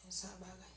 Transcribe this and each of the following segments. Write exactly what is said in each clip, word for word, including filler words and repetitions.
Sa bagay.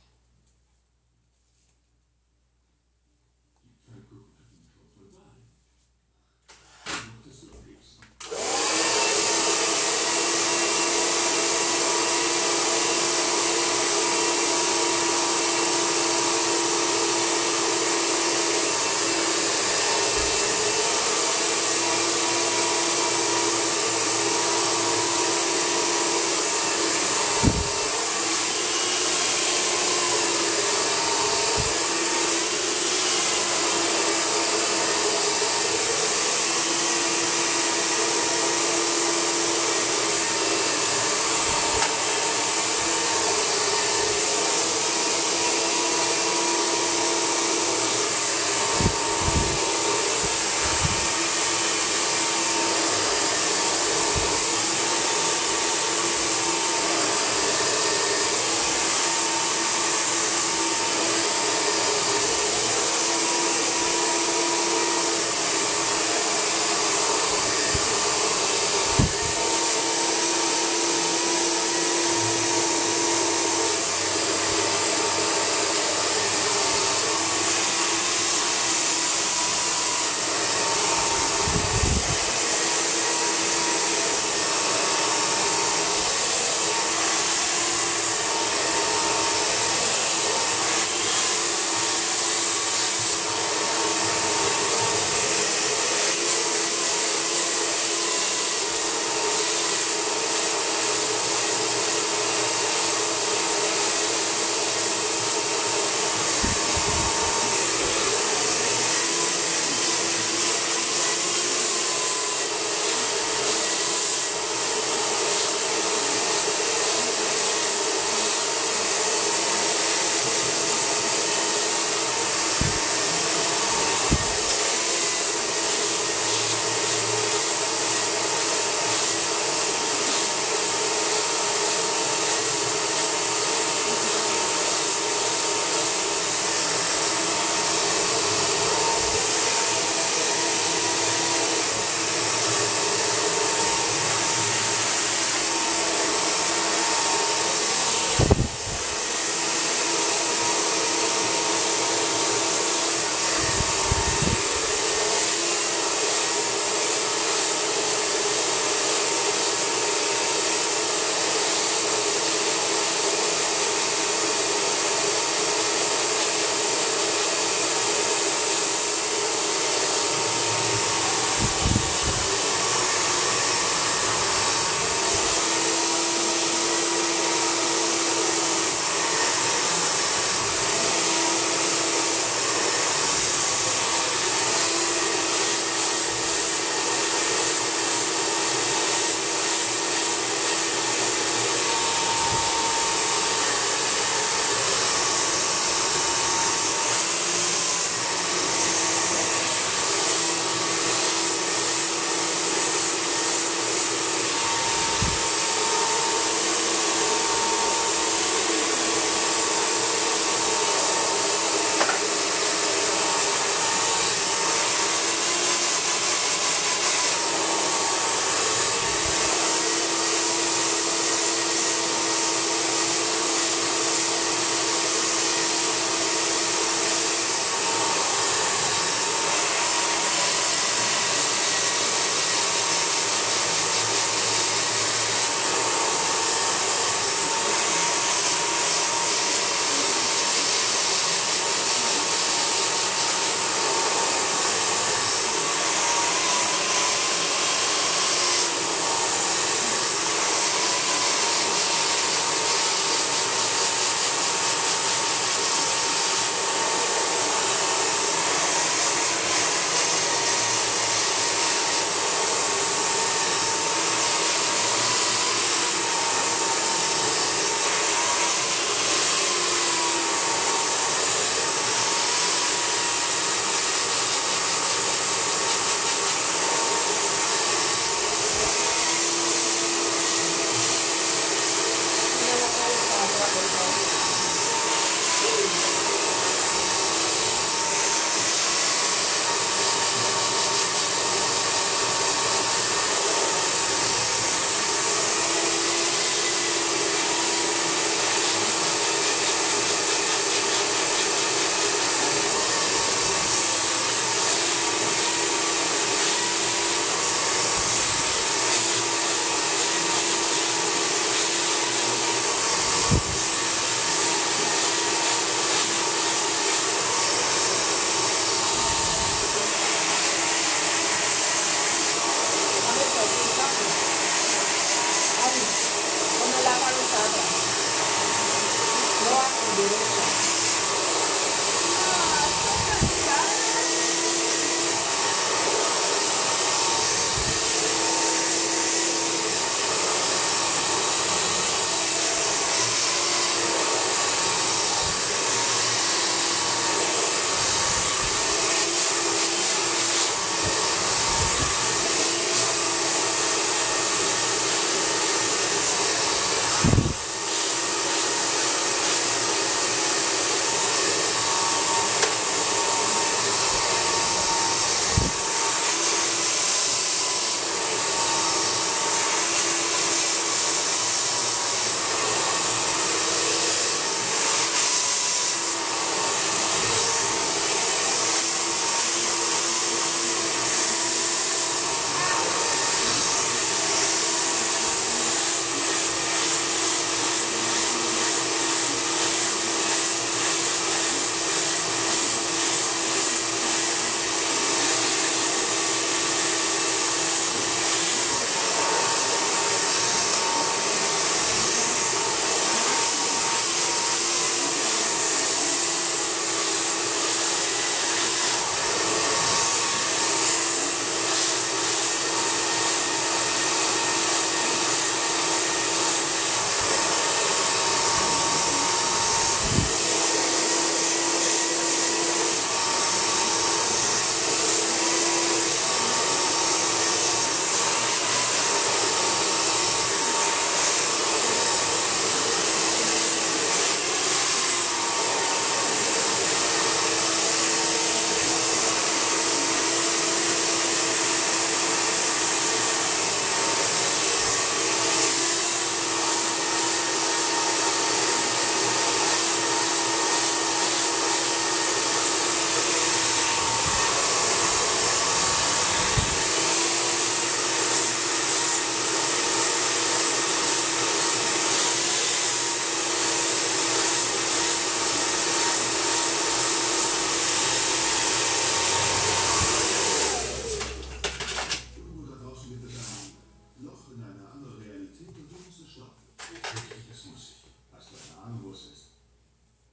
Irgendwo da draußen gibt es einen, noch in einer anderen Realität, und du musst es schaffen. Ich, ich, es muss ich. Hast du eine Ahnung, wo es ist?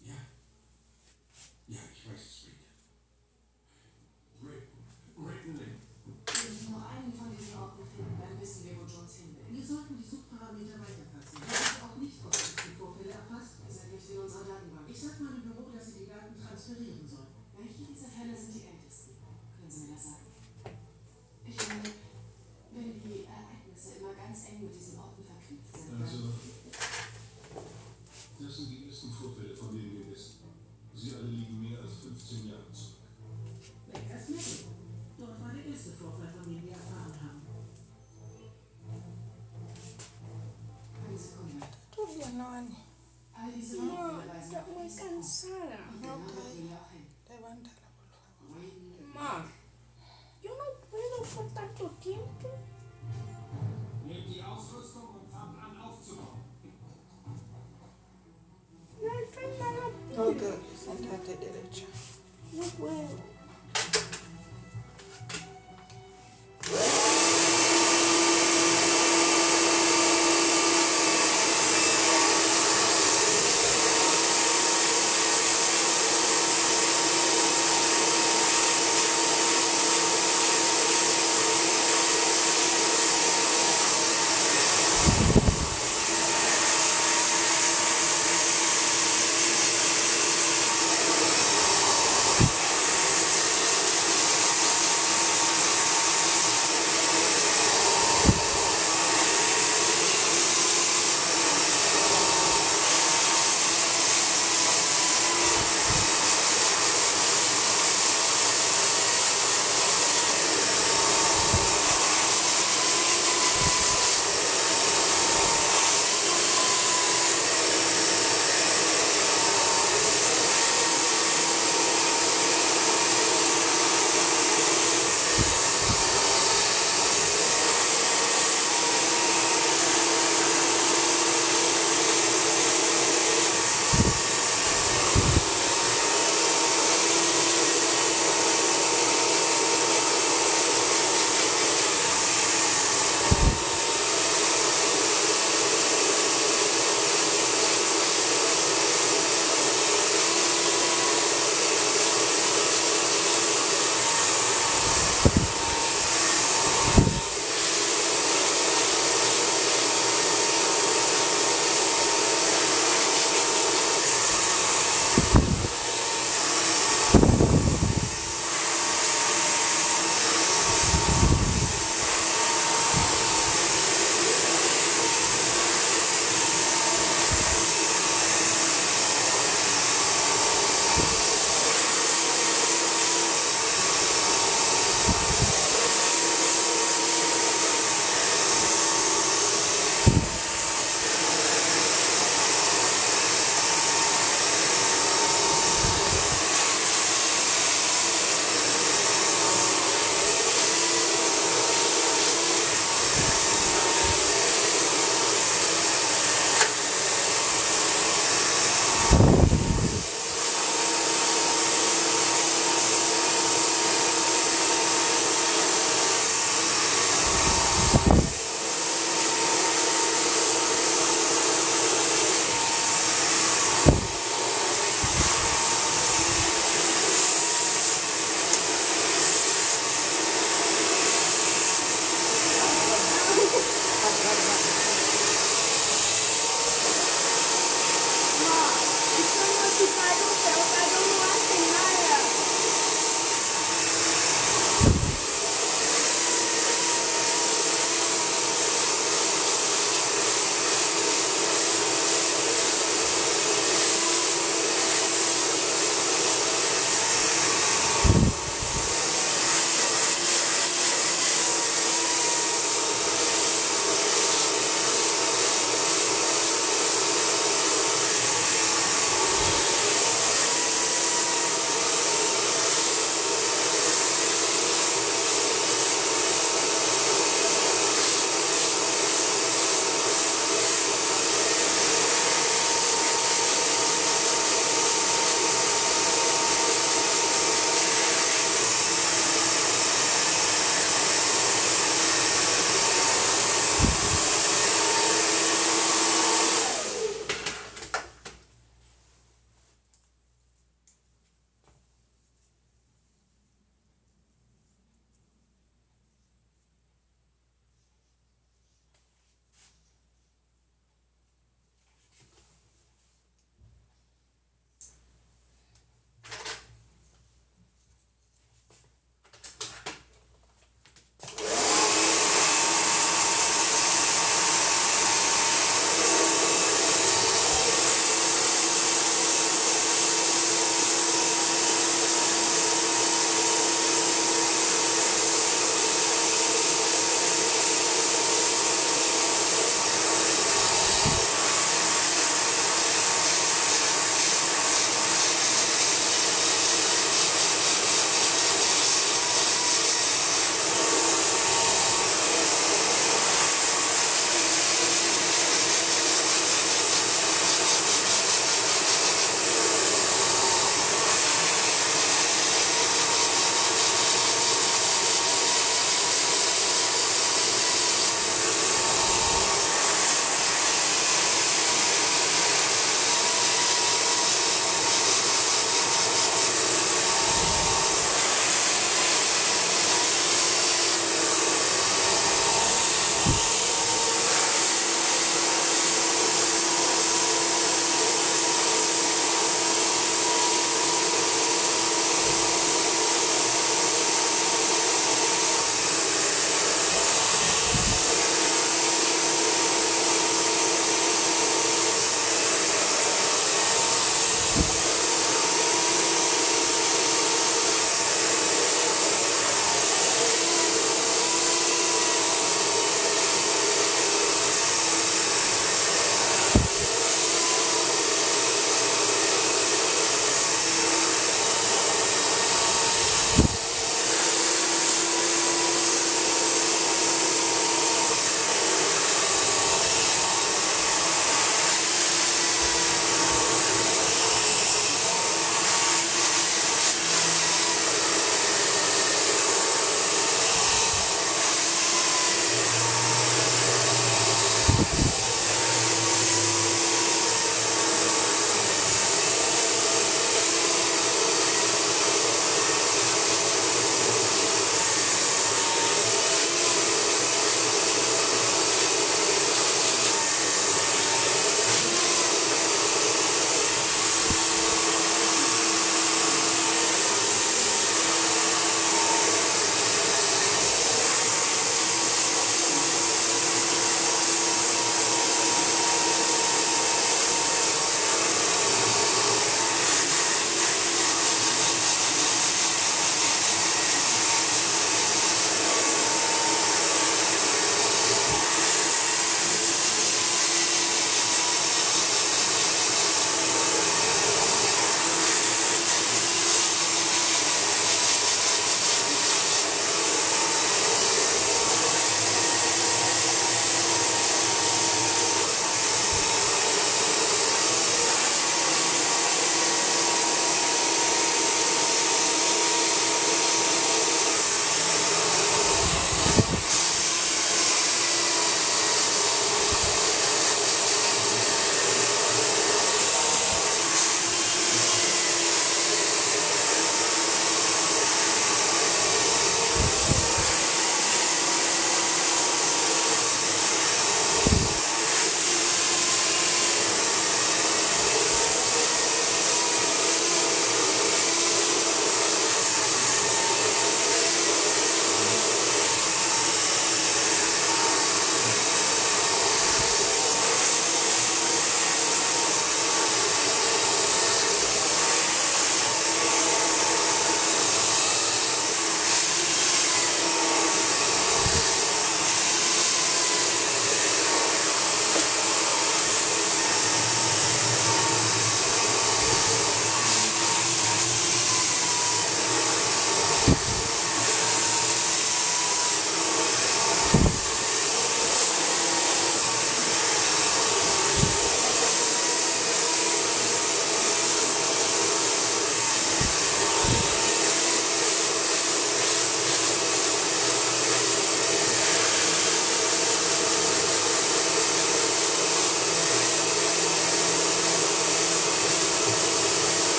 Ja. Ja, ich weiß es, Pete. Rick, Rick, nee. Wir müssen noch einen von diesen Orten finden, dann wissen wir, wo Jones hin will. Wir sollten die Suchparameter weiterfassen. Wir haben auch nicht Vorfälle erfasst. Wir sind nicht in unserer Datenbank. Ich sag meinem Büro, dass sie die Daten transferieren sollen. Welche dieser Fälle sind die ältesten? Können Sie mir das sagen? Ich meine, wenn die Ereignisse immer ganz eng mit diesen Orten verknüpft sind, dann Also, das sind die ersten Vorfälle, von denen wir wissen. Sie alle liegen mehr als fünfzehn Jahre zurück. Bakers Meadow. Dort war der erste Vorfall, von dem wir erfahren haben. Eine Sekunde. Tout byen non, Annie. All diese Warnhinweise auf Lisa. Mwen kansala. Und genau dort will er auch hin. Levanta la, por favor. Ma, yo no puedo por tanto tiempo. Nehmt die Ausrüstung und fangt an aufzubauen. No hay falta la pila. Ok, ok, sentate derecho. No puedo.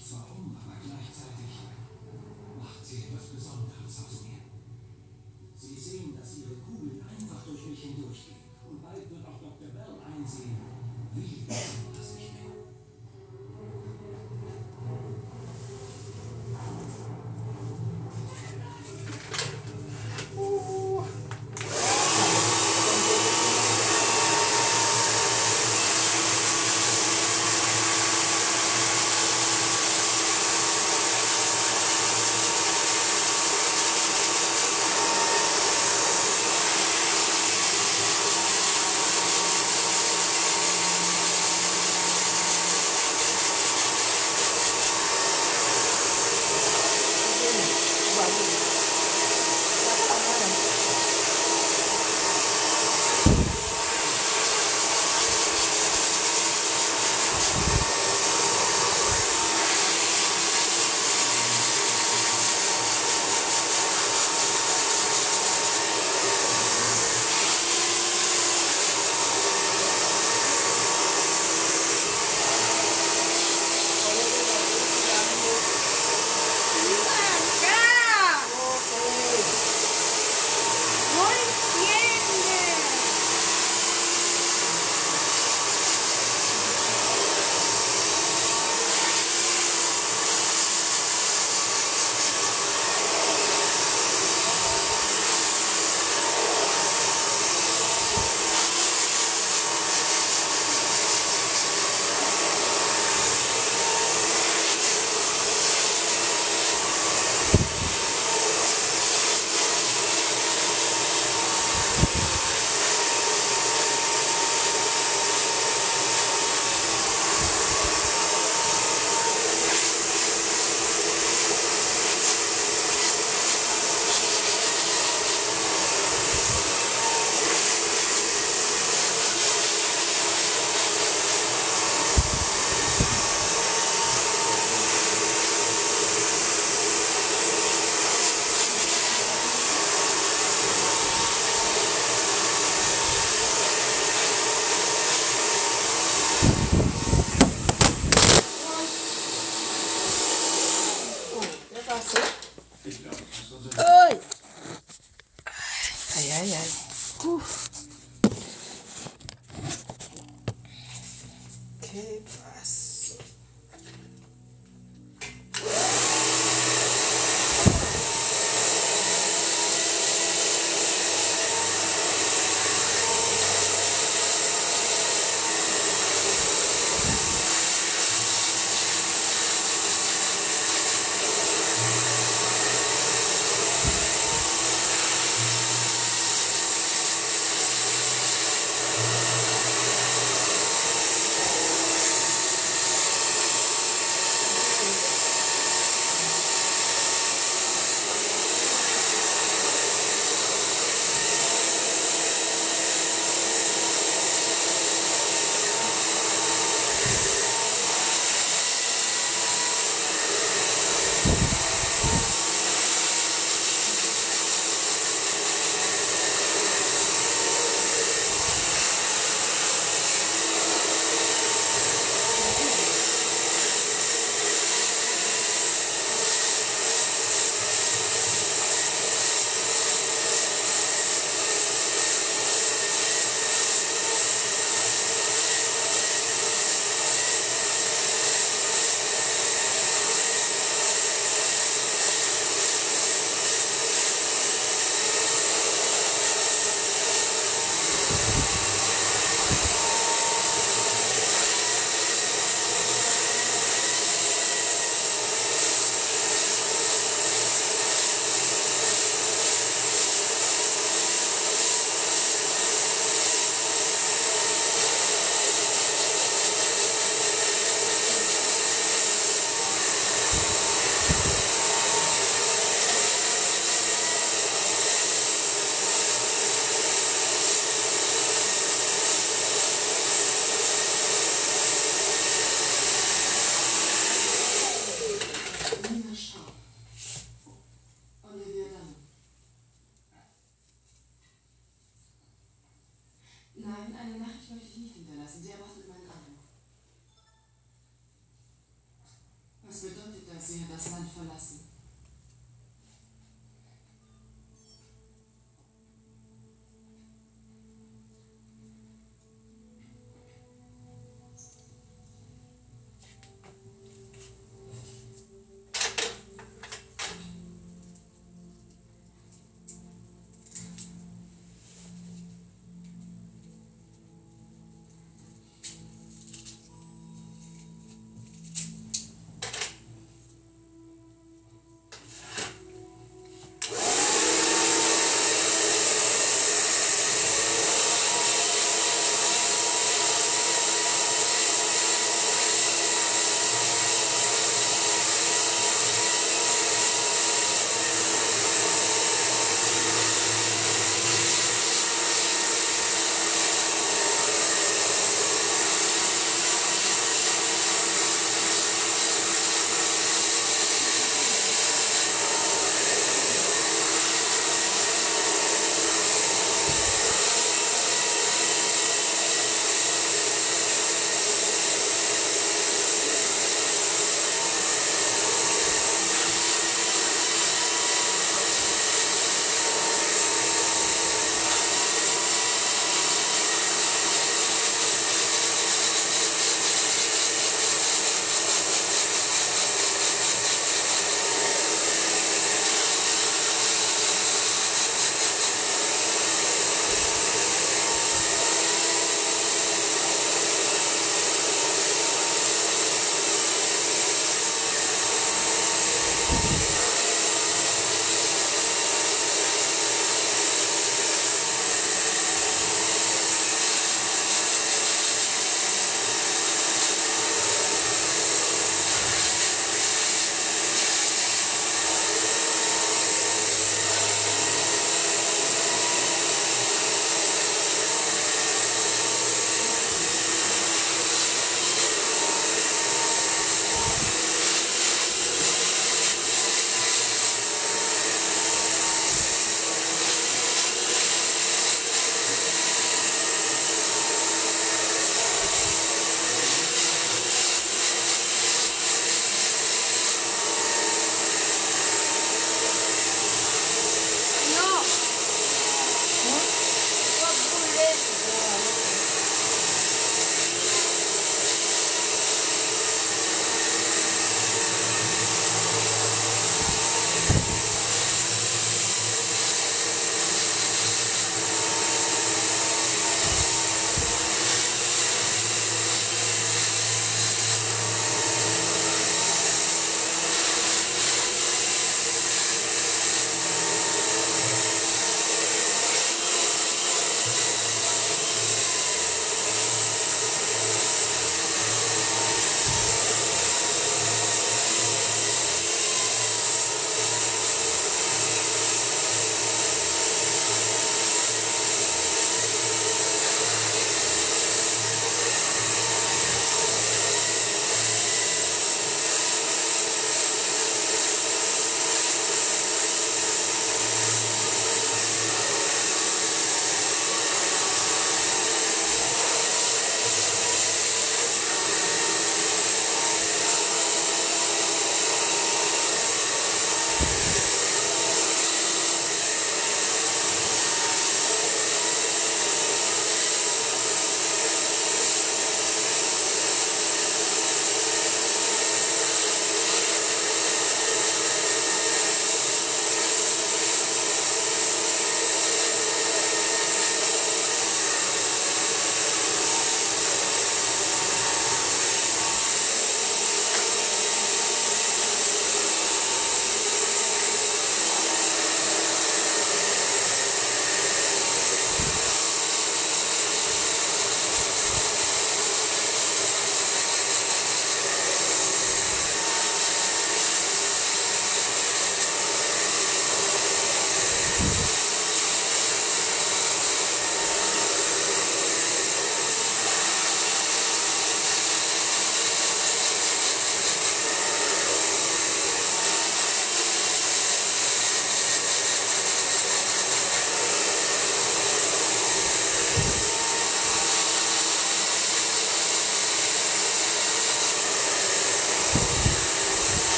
Zwar um, aber gleichzeitig macht sie etwas Besonderes aus mir. Sie sehen, dass Ihre Kugeln einfach durch mich hindurchgehen. Und bald wird auch Doktor Bell einsehen, wie besonders ich bin. Ay, ay, ay. Ouf. Ke pase? Nina Schau. Olivia Dunham. Nein, eine Nachricht möchte ich nicht hinterlassen. Sie erwartet meinen Anruf. Was wird Señor, das la diferansa.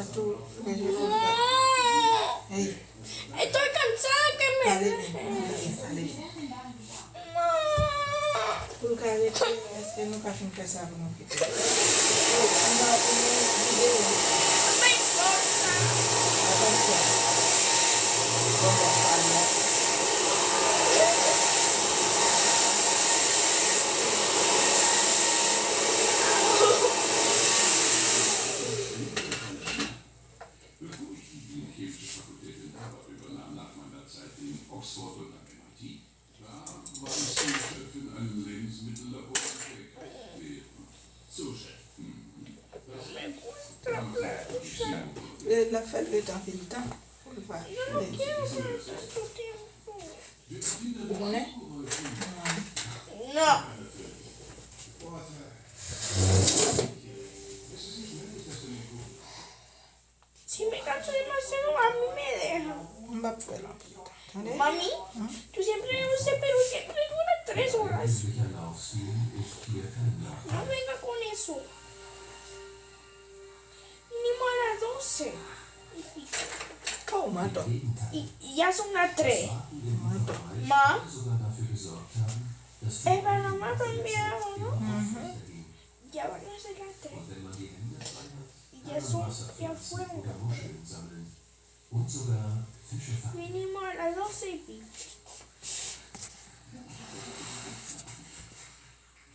Tou, ey. Estoy cansada que me... Ale, ale, ale. Pou l ka rete, èske nou ka fin fè sa pou nou kite? Anba pou nou vide yo. Atann fè. Bon, bon, pale. Bevor ich die Bienenkeeltje Fakultät in Harvard übernahm, nach meiner Zeit in Oxford und am M I T, war mein Schulchef in einem Lebensmittellabor für Krankheiten. So, Chef. Mhm. Das... L ap fè l ret anpil tan pou l pa. Ou konnen? Non. Si me canso demasiado, a mí me deja. M p ap fè l anpil tan. Tande? Mami, tú siempre, tú siempre, tú siempre duras tres horas. No venga con eso. Mínimo a las doce. Oh, mato. Y ya son las tres. Mato. Ma, eh, pero no me ha cambiado, ¿no? Ya van a ser las tres. Y ya son, ya fue una. Mínimo a las doce y pico.